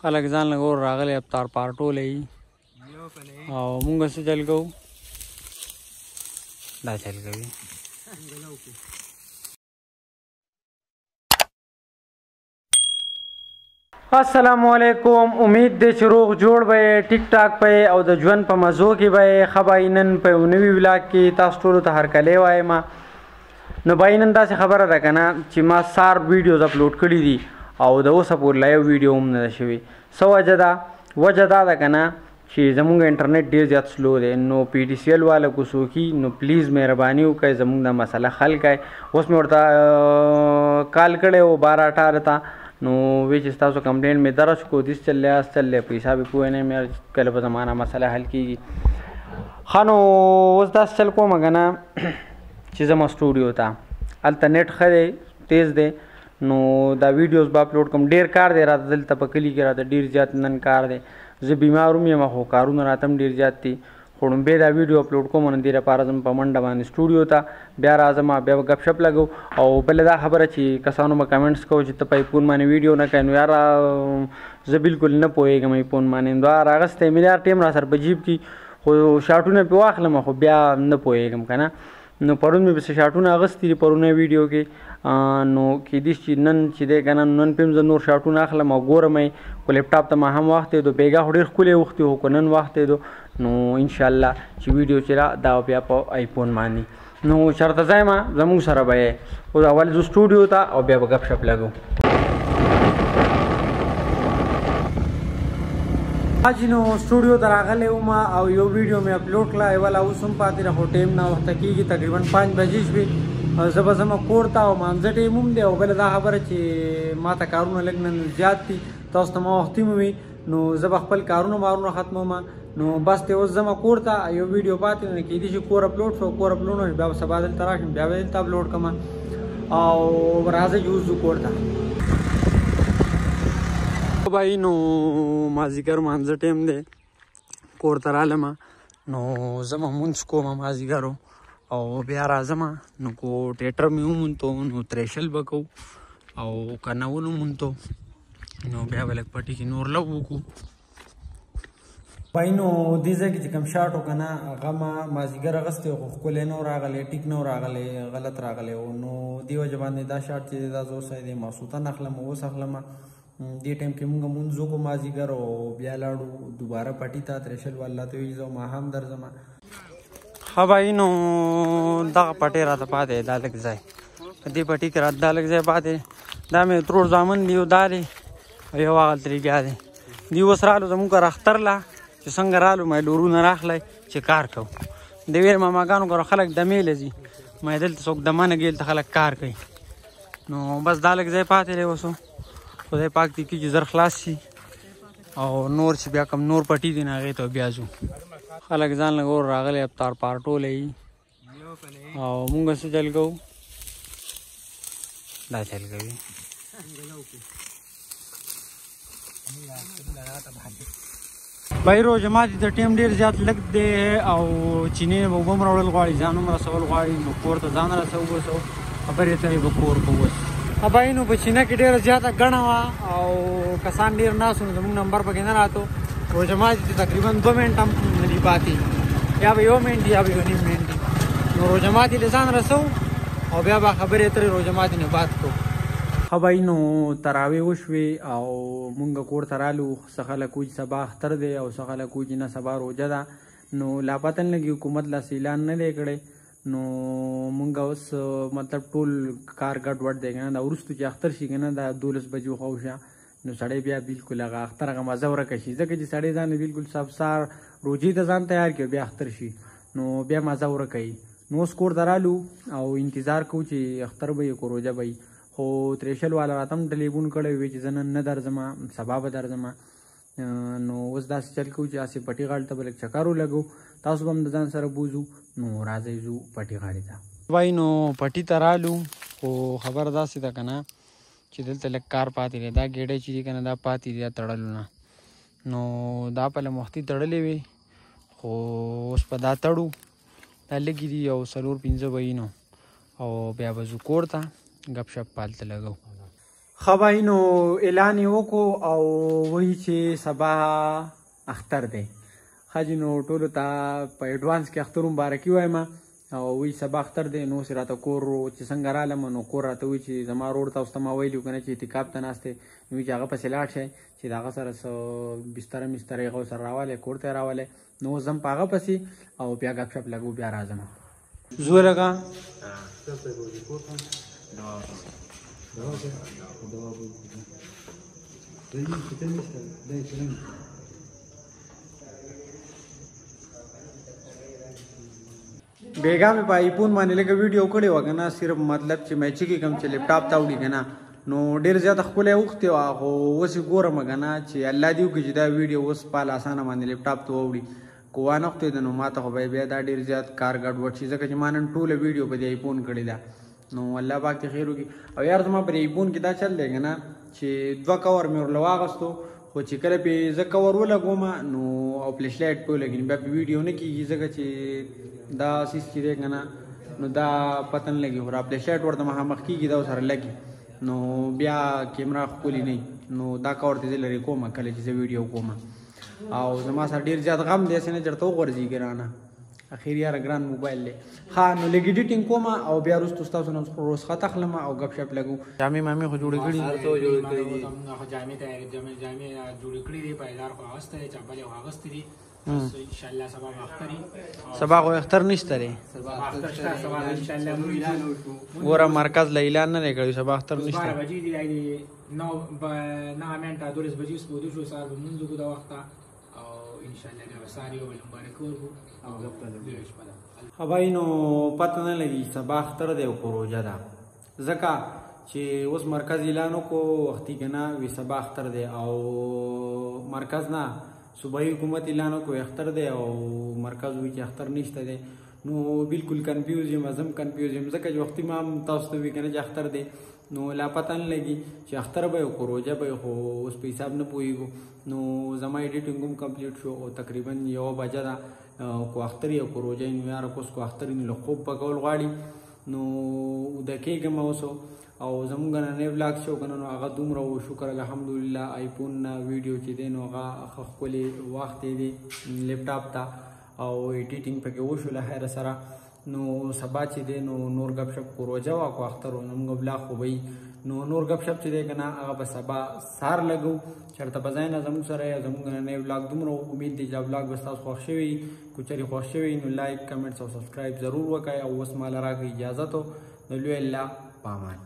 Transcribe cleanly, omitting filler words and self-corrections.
خلک ځان له ګور راغلي افطار پارټو لې او مونږ څه چل کوو، دا چل کوي. السلام علیکم، امید دې چې روغ جوړ به ټیک ټاک په او د ژوند په مزو کې به خبای. نن په یو نوي ولاګ کې تاسو ټولو ته هرکلی وایم. نو بای نن داسې خبره ده که نه چې ما سار ویډیوز اپلوډ کړي دي او د اوسه پورې لا یو ویډیو هم نه ده شوې. څه وجه ده؟ وجه دا ده که نه چې زمونږ انټرنیټ ډیر زیات سلو دی. نو پی ټي سی ایل والا کو څوک نو پلیز مهرباني وکړئ، زمونږ دا مسله حل کړئ. اوس مې ورته کال کړی و 12 18 ته، نو وی چې ستاسو کمپلین مې درج کو، دیس چل اس چل په حساب پوه نه مې کله په زمانہ مسله حل کیږي. ښه نو اوس داسې چل کوم که نه چې زما سټوډیو ته هلته نېټ ښه دی، تیز دی، نو دا ویډیوز به اپلوډ کوم. ډیر کار دی راته دلته په کلي کې، راته ډیر زیات نن کار دی. زه بیمار هم یم خو کارونه راته هم ډیر زیات دي. خو ړومبی دا ویډیو اپلوډ کوم، نو دې لپاره ځم په منډه باندې سټوډیو ته، بیا راځم، بیا به ګپ شپ لګو. او بله دا خبره چې کسانو به کمنټس کوو چې ته په ایفون باندې ویډیو نه کوې. نو یاره زه بالکل نه پوهېږم ایفون باندې، دا راغستی مې یار ټایم را سره په جیب کې، خو شاټونه پې واخلم خو بیا نه پوهېږم که نه. نو پرون مې پسې شاټونه اخیستي دي پرونۍ ویډیو کې، نو کېدای شي چې نن چې دی که نه نن پې هم زه نور شاټونه اخلم او ګورم یې. خو لپټاپ ته ما هم واخیستېدو، بېګا خو ډېر ښکلی وختي، خو که نن واخیستېدو نو انشاءالله چې ویډیو چې را دا بیا په ایفون باندې. نو چېرته ځای ما زموږ سره به یې، خو اول ځو سټوډیو ته او بیا به ګپ شپ لګو. حاجی نو سټوډیو ته راغلی وم او یو ویډیو مې اپلوډ کړه، یوه لا اوس هم پاتې ده، خو ټایم ناوخته کېږي، تقریبا 5 بجې شوې. زه به ځم کور ته او مانځه ټایم هم دی. او بله دا خبره چې ما ته کارونه لږ نن زیات دي، تاسو ته ما وختي مو وي، نو زه به خپل کارونه مارونه ختموم. نو بس ته اوس ځم کور ته، یو ویډیو پاتې ده، کېدای شي کور اپلوډ شو، کور اپلوډ شو بیا به سبا دلته راشم، بیا به دلته اپلوډ کړم. او راځئ چې اوس ځو کور ته. بای نو مازیګر مانځه ټایم دی، کور ته رالم، نو زه به مونځ کوم مازیګرو او بیا راځم. نو کو ټیټر مې وموندو نو تریشل به کوو، او که نه ونه موندو نو بیا به لږ پټي کې نور لو وکړو. بای نو دې ځای کې چې کوم شاټ و که نه هغه ما مازیګر اخیستی خو ښکلی نه و راغلی، ټیک نه و راغلی، غلط راغلی و. نو دې وجه باندې دا شاټ چې دی دا زه اوس دی ماسوتن اخلم، اوس اخلم. دې ټایم کې مونږ مونځ وکړو مازیګر او بیا لاړو دوباره پټي ته، تریشل والله ته ویل زه ماښام درځم. ښه بای نو دغه پټی راته پاتې دی، دا لږ ځای په دې پټي کې راته دا لږ ځای پاتې دی. دا مې ترور زامن دي، یو دا دی او یو هغه لګیا دی. دوی اوس رالو زموږ کره اختر له چې څنګه رالو ما لورونه راخلی چې کار کوو. د ویل ماماګانو کره خلک دمې له ځي، ما دلته څوک دمه نه کوي، دلته خلک کار کوي. نو بس دا لږ ځای پاتې دی اوس، خدای پاک دې کړي چې زر خلاص شي او نور چې بیا کوم نور پټي دي نو هغې ته بیا ځو. خلک ځان له ګور راغلي افطار پارټو لې او مونږ څه چل کوو، دا چل کوي. بای روژه ماتي ته ټایم ډېر زیات لږ دی او چینې به اوبه هم راوړل غواړي، ځان هم رسول غواړي، نو کور ته ځان رسوو اوس او خبرې اترې به کور کوو اوس. بای نو په چینه کې ډېره زیاته ګڼه وه او کسان ډېر ناست وو، نو زموږ نمبر پکې نه راتو. روژه ماتي ته تقریبا 2 منټه هم نه دي پاتې، یا به یو منټ یا به یو نیم منټ. نو روژه ماتي له ځان رسوو او بیا به خبرې اترې روژه ماتي نه بعد کوو. ښه بای نو تراوې وشوې او مونږ کور ته رالو. څه خلک وایي چې سبا اختر دی او څه خلک وایي چې نه سبا روژه ده، نو لا پته نه لګي، حکومت لا څه اعلان نه دی کړی. نو مونږ اوس مطلب ټول کار ګډ وډ دی که نه. دا وروستو چې اختر شي که نه دا 12 بجو خواوشا، نو سړی بیا بالکل هغه اختر هغه مزه ورکه شي، ځکه چې سړی ځان بالکل سبسار روژې ته ځان تیار کړي، بیا اختر شي نو بیا مزه ورکه وي. نو اوس کور ته رالو او انتظار کوو چې اختر به یې که روژه به وي. خو تریشل والا راته هم ټلیفون کړی وی چې زه نن نه درځم، سبا به درځم. نو اوس داسې چل کوو چې هسې پټي غاړې ته به لږ چکر ولګو، تاسو به هم د ځان سره بوځو. نو راځئ ځو پټي غاړې ته. بای نو پټي ته رالو، خو خبره داسې ده که نه چې دلته لږ کار پاتې دی. دا ګېډۍ چې دي که نه دا پاتې دي، دا تړلو نه، نو دا په له مختي تړلې وي، خو اوس په دا تړو، دا لږې دي او 4 5 به یي، نو او بیا به ځو کور ته ګپ شپ په هلته لګو. ښه بھائی نو اعلان یې وکړو او وایي چې سبا اختر دی. ښه جي نو ټولو ته په اډوانس کې اختر مبارکي وایم. او وایي سبا اختر دی، نو اوس راته کور چې څنګه رالم نو کور راته وایي چې زما ورور تاسو ته ما ویلي که نه چې اعتکاف ته ناست دی، نو وایي چې هغه پسې لاړ شئ چې د هغه سره څه بستره مستره یې هغه سره راولئ، کور ته یې راولئ. نو اوس ځم په هغه پسې او بیا ګپ شپ لګو، بیا راځم. زو لګه بیګا مې په آیفون باندې لږه ویډیو کړې وه که نه، صرف مطلب چې مې چې کوم چې لپټاپ ته وړي که نه، نو ډېر زیاته ښکلی اوښتې وه. خو اوس یې ګورم که نه چې الله دې وکړي چې دا ویډیو اوس په اسانه باندې لپټاپ ته واوړي. که وانه ښتېده نو ما ته خو به بیا دا ډېر زیات کار ګډوډ شي، ځکه چې ما نن ټوله ویډیو په دې آیفون کړې ده. نو الله پاک دې خیر وکړي. او یار زما په آیفون کې دا چل دی که نه چې دوه کور مې ورله واغستو، خو چې کله پې زه کور ولګوم نو او فلش لایټ پې ولګي نو بیا پې ویډیو نه کېږي، ځکه چې دا څیز چې دی که نه نو دا پته نه لګي، خو را فلش لایټ ورته مخامخ کېږي دا ورسره لګي، نو بیا کیمره ښکلې نه وي. نو دا کور ته زه لرې کوم کله چې زه ویډیو کوم. او زما سره ډېر زیات غم دی، هسې نه چېرته وغورځېږي رانه، اخر یاره ګران موبایل دی. ښه نو لږ ایډیټینګ کوم او بیا وروسته ستاسو نه رخصت اخلم او ګپ شپ لګو. جامې مامې خو جوړې کړي؟ هر څه جوړې کړي دي. مونږ خو جامې تیارې، جامې جوړې کړي دي، پایدار خو اغوستې دي، چپلې خو اغوستې دي. بس ان شاء الله سبا به اختر وي. سبا خو اختر نشته دی. سبا اختر شته، سبا به ان شاء الله مونږ ګوره مرکز له اعلان نه دی کړی، سبا اختر نشته. 12 بجې دي، 9 منټه 12 بجې اوس به ویده شو، سهار به لمونځ وکړو دا وخته، او ان شاء الله بیا به سهار یو بل مبارکي ورکړو او لویه شپه ده. ښه بھائی نو پته نه لګي سبا اختر دی او که روژه ده، ځکه چې اوس مرکز اعلان وکړو وختي که نه وي سبا اختر دی، او مرکز نه صوبایي حکومت اعلان وکړو اختر دی، او مرکز وایي چې اختر نشته دی. نو بالکل کنفیوز یم، زه هم کنفیوز یم، ځکه چې وختي ما هم تاسو ته وویل که نه چې اختر دی، نو لا پته نه لګي چې اختر به وي که روژه به وي، خو اوس په حساب نه پوهېږو. نو زما ایډیټینګ هم کمپلیټ شو او تقریبا 1 بجه ده. که اختر وي او که روژه وي نو یاره که اوس که اختر وي نو له خوب به کول غواړي، نو اوده کېږم اوس. او زمونږ نننی ولاګ چې و که نه نو هغه دومره و، شکر الحمدلله آیفون نه ویډیو چې دی نو هغه ښه ښکلې واختې دی لپټاپ ته، او ایډیټینګ پکې وشو له خیره سره. نو سبا چې دی نو نور ګپ شپ کو روژه وه که اختر و، نو موږ ولاګ خو به وي. نو نور ګپ شپ چې دی که نه هغه به سبا سهار لګو، چېرته په ځای نه زموږ سره یې. زموږ نننی ولاګ دومره و، امید دی چې دا ولاګ به ستاسو خوښ شوی وي. که چېرې خوښ شوی نو لایک، کمنټس او سبسکرایب ضرور وکړئ. او اوس ما له راکړئ اجازت، د لوی الله په امان.